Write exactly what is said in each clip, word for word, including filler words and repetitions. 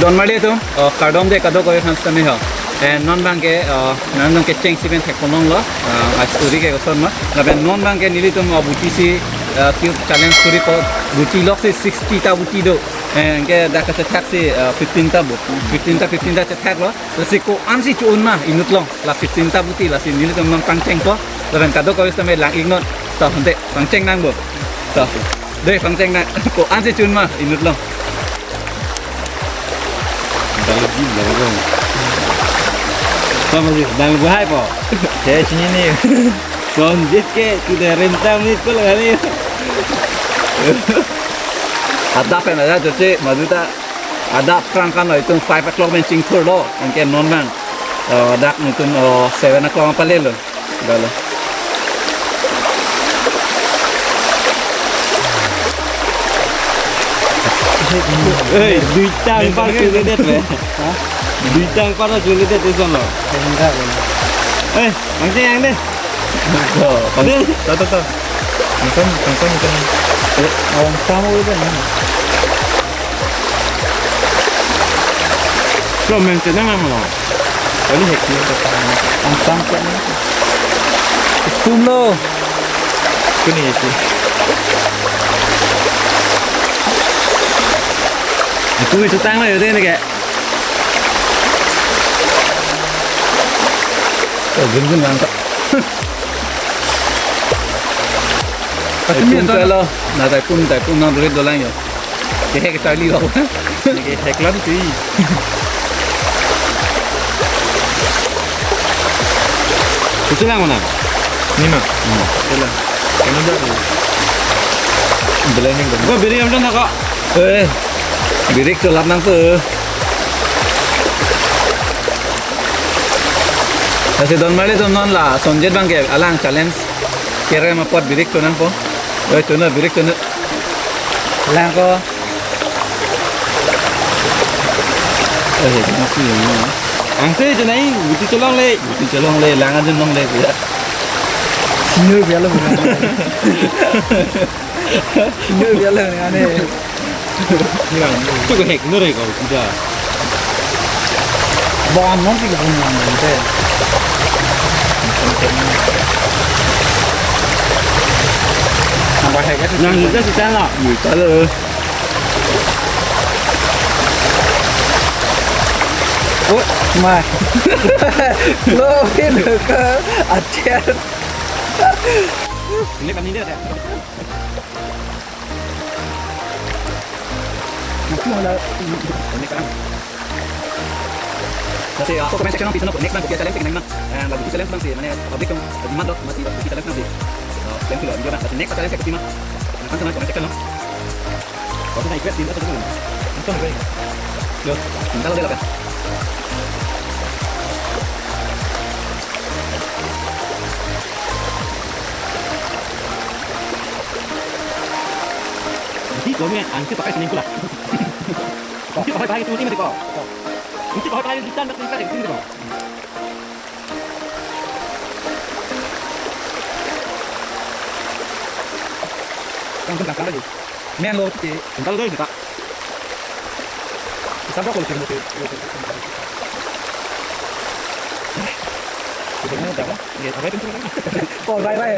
Don marli atum, oh, kardom de kadokave aphan sitame ho. Eh, non abangke, oh, nangtum kechengsi pen thekponlonglo, ah, a-story ke koson ma. Lapen non abangke nelitum, oh, butisi, ah, tube challenge kuri po, buti loksi sixty ta buti do. Eh, anke dak kachethak si, ah, fifteen ta but, fifteen ta, fifteen ta chethaklo. Lasi ko-ansi cho-un ma inut along, la fifteen ta buti, lasi nelitum non pangchengpo. Lapen kadokave sitame lang-iknon. To, ante pangcheng nang bo. To. De, pangcheng nang. Ko-ansi cho-un ma inut along. Dang di, dang di. Apa sih? Dang buhai po. Saya sini nih. Sonjit ke, sudah rem tam nih, kul kali. Adap pen aja, jadi, madu ta adap aphrang kan lo, itum five o'clock pen chingthurlo, anke non abang, eh, dak nelitum, eh, seven o'clock apalelo. Dalo. Hey, duitang par chule det le. Hah? Duitang par chule det, isono. Enggak, ya. Eh, pangcheng nang de. To, pang-, to, to, to. Angkon, angkon, angkon. Eh, angkon udah nih. Lo, main channel nang lo. Kali hack ni. Angkon ke ni. Zoom lo. Kuni itu. Itu itu tang lo ya, ini kayak. Oh, gun gun nangkap. Pati eh, mi pun to kalau na tai pun, tai pun nang duit dolang ya. Kehek charli lo. Kehek lang si. Kuchilang mana? Nima. Hmm. Kuchilang. Ano dah tu? Belai ni. Kau beri am dah kok. Eh, birik cholap nang tu. Lasi don marli atum non la, Sonjit abangke alang challenge kerem apot birik cho nangpo. Oi, chonoi, birik chonoi. Lang ko. Eh, masih ini. Angse chonoi, buti cholongle. Buti cholongle, lang aja longle, ya. Senior biar lo. Senior biar lo, aneh. Itu ke hack nur ko sudah. Bon non sih kebun yang nanti. Nambah hack itu. Yang itu sih sana. Gitu loh. Oh, mah. Lo ini ke Aceh. Ini kan ini ada. Nanti malah ini kan. Lasi, ah, comment section nang pisa nang, next nang kopi challenge nang ma. Eh, lagu challenge nang si, mane public nang demand lo, mati lagu challenge nang si. Ah, thank you lo, video nang. Lasi next challenge kopi ma. Nang kan comment section nang. Kau tu nang request din atau tu. Nang kan request. Yo, minta lo deh lah kan. Di kau ni angke pakai sini pula. Di pakai pakai tu ni mati kau. Di pakai pakai di tan dak ni pakai sini kau. Tang tang tang lagi. Main lo ti. Entar lo doi kita. Sampai kalau sini mati. Kita mau jalan. Ya, apa itu? Oh, rai rai.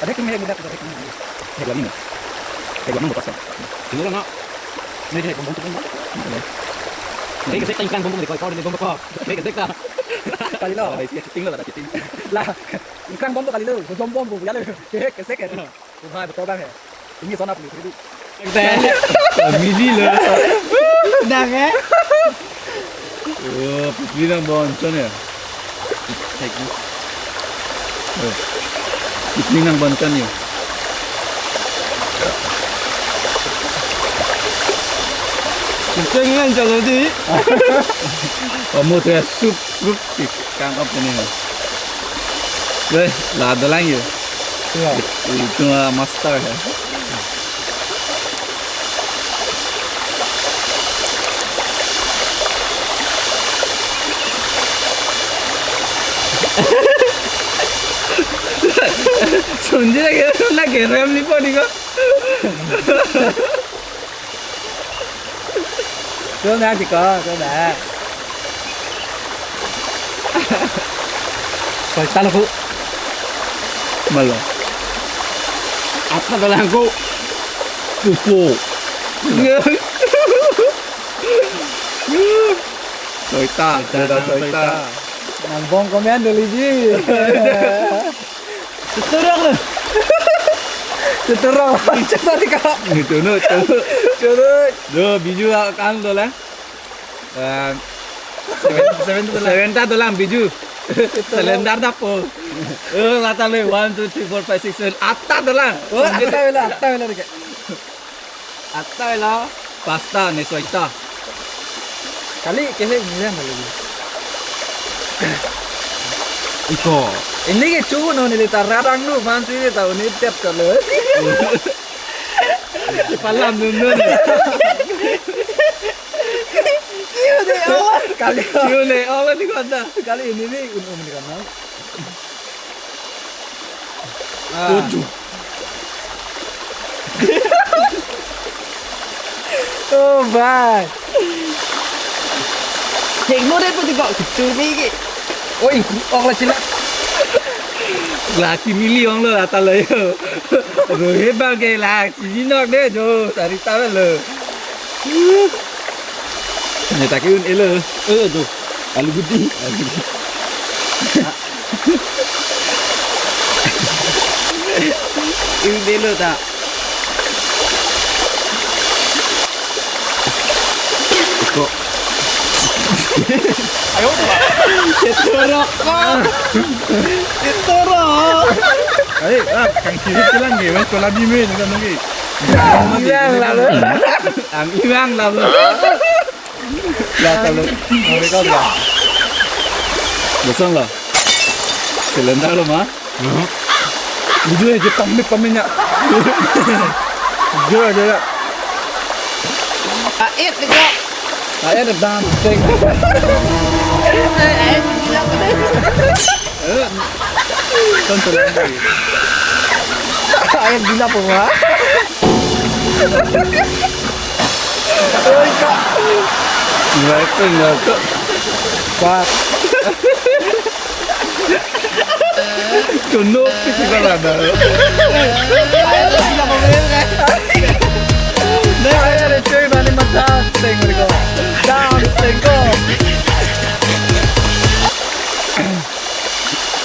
Ada kami yang muda kita kami. Hebat ini. Hebat nang bekas. Ini kan nak. Ini hebat bom bom. Ini kita ingkang bom bom di kau, kau di bom bom. Ini kita. Kali lo. Ada isi cutting lo, ada cutting. Lah, ingkang bom tu kali lo. Bom bom bom ya lo. Kesek ya. Tuh hai betul bang ya. Ini zona police itu. Mili lo. Dah eh. Oh, putri nang bonchon ya. Thank you. Eh, putri nang bonchon ya. Kita ingin jalan di. Kamu tuh ya, sup, sup, kang up ini. Weh, lah ada lagi ya. Iya. Itu mah master ya. Sonjit lagi, lagi rem ni po di ko. Tuh na chiko, tuh na. Soita lo ko. Malo. Atta dolang ko. Pupo. Soita, soita, soita. Nang bong komen doli ji. Tuturok lo. Tuturok. Coba di kau. Itu no, itu no. Coba. Do, biju kan dolang. Eh, seven, seven dolang. Seven ta dolang biju. Cylinder ta po. Eh, lata le one, two, three, four, five, six, seven. Atta dolang. Oh, atta wala, atta wala deke. Atta wala. Pasta ne soita. Kali kehek nilang kali. Iko. Ini ke chu no neli ta radang nu man si ta uni tep kalo. Palam nun nun. Kali. Yun eh, oh, ni kota. Kali ini ni un um ni kan. Ah. Tujuh. Oh, bye. Hek no deh putih kok gitu nih. Oh, iko, oh, lah cina. Lah cimili ong lo, ata lo yo. Aduh, hebat ke lah, cini nok deh, jo, sarita lo. Ini tak un elo. Eh, jo. Alu gudi. Alu gudi. Ini deh lo tak. Iko. Ayo. Ceturok kok. Ceturok. Ayo, ah, kang kiri bilang gini, mas, kalau di mana, kan, lagi. Hilang lalu. Ang hilang lalu. Lah, kalau mereka lah. Bosan lah. Cylinder lo, ma? Video aja pamit pamitnya. Video aja ya. Ait ni kok. Ait dam sing. Ait, ait, Eh, tonton lagi. Ayam gila po, ha? Oi, kak. Nggak itu, nggak itu. Kuat. Kuno, itu kan ada. Ayam gila po, men, kan? Nah, ayam ada cuy, balik mata, tengok, tengok. Tengok.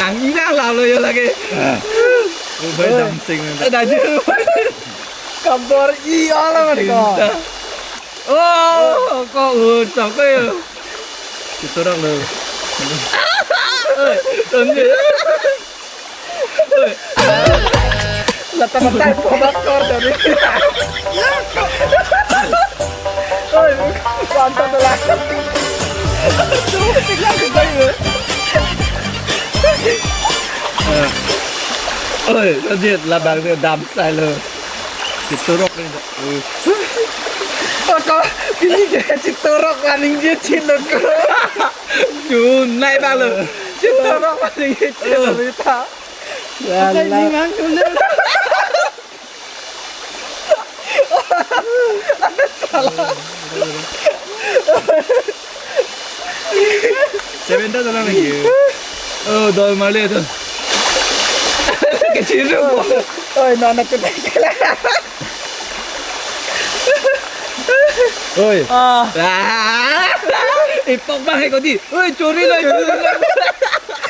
Ang ina lalo yo lagi. Ah. Ubay dancing na. Eh, daju. Kabor i ala man ko. Cinta. Oh, ko un sa ko yo. Kita orang lo. Oi, tonje. Oi. Lata mata ko bakor dari. Oi, pantat telah. Oi, lanjut labang dia dam style lo. Ceturok ni. Oi. Oh, kau ini dia ceturok paling dia cinta ko. Junai balo. Ceturok paling dia cinta kita. Lala. Saya ni mang dulu. Seven ta dalam lagi. Oh, dol male tu. Kecil tu. Oi, nana tu. Oi. Ah. Ah. Ipok bang hai ko di. Oi, churi lo, churi lo.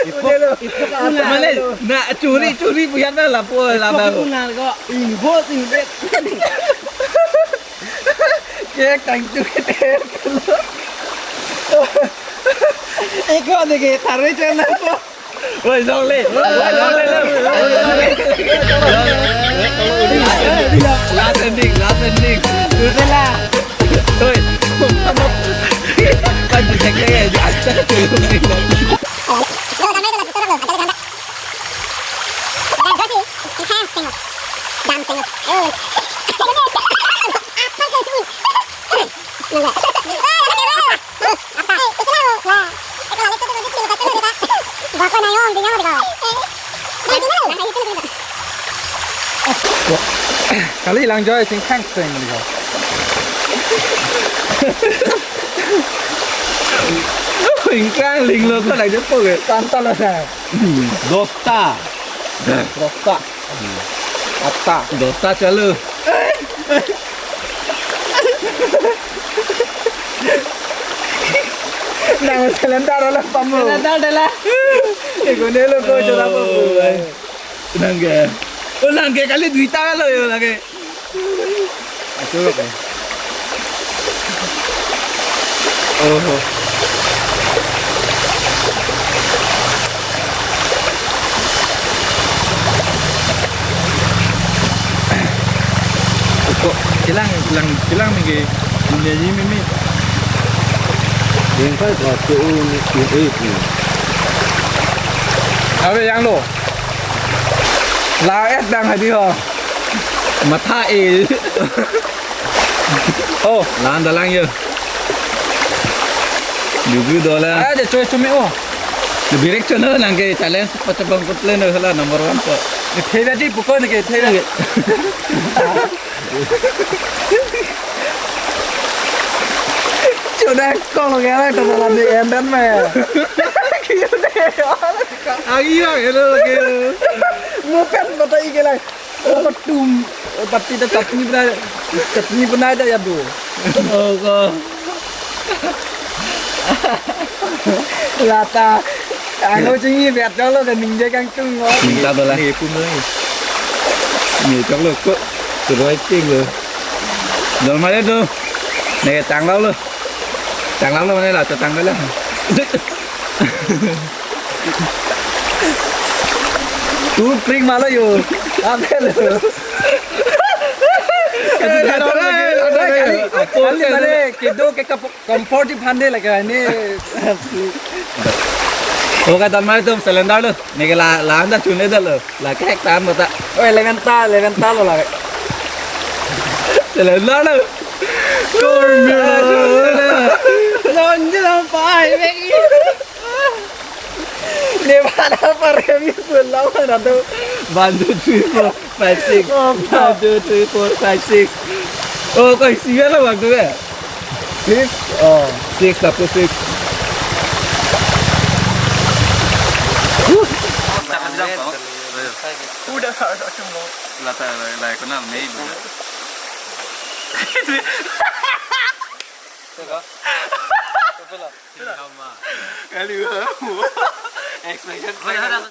Ipok, ipok apa? Mana? Na churi, churi punya na lapu, lapu. Ipok punya ko. Ingbot, ingbot. Kek tang tu kete. Eko ni ke tarik channel ko. Oi, jong le. Oi, jong le, le. Last ending, last ending. Oi. Kan cek ya, ya. Kali lang joy sing khang sing ni ko. Ingkang linglo ko lagi po ke. Tanta lo sa. Dosta. Dosta. Atta. Dosta chalo. Nang cylinder lo pamu. Cylinder dala. Ego ne lo ko chora pamu. Nang ke. Oh, nang ke kali duita lo yo nang ke. Aturok ya. Oh. Ko kelang, kelang, kelang mingge. Dunia ini mimi. Yang kai ko tu ni itu. Abe yang lo. La et dang hadi ho. Matha e. Oh, la-an dalang yo. Dugu dola. Ah, de choi chumi o. Direct channel nang ke challenge pachapang ko plan hala number one ko. Ni pheda di buko ni ke pheda. Chuna kolo ke la to la ni endan me. Kiu de. Agi ya ke lo ke. Mo pen bata i ke la. Oh, tum. Oh, pati ta chutney bana, chutney bana da ya do. Oh, ko. Lata. Ano chingni bet lo ka ningje kangtung lo. Ningta dola. Ni pum lo ni. Ni chok lo ko. Suroi ting lo. Dol mare do. Ne tanglo lo. Tanglo lo mane la to tanglo lo. Tu pring malo yo. Ape lo. Kali, kali, kali mane kedo ke kap-, comfort di phande lage ni. Oka, dol mare tum cylinder lo. Ne ke la, la anda chune dalo. La kek tan bata. Oh, eleven ta, eleven ta lo lage. Cylinder lo. Kormia. Lonje lo pai bek. Ne bana paremi pulo mana tu. One, two, three, four, five, six. Oh, one, two, three, four, five, six. Oh, koi siya la waktu ya? Six. Oh, six, satu six. Udah, satu, satu, satu. Lata, la, la, kena mei. Kali. Expression.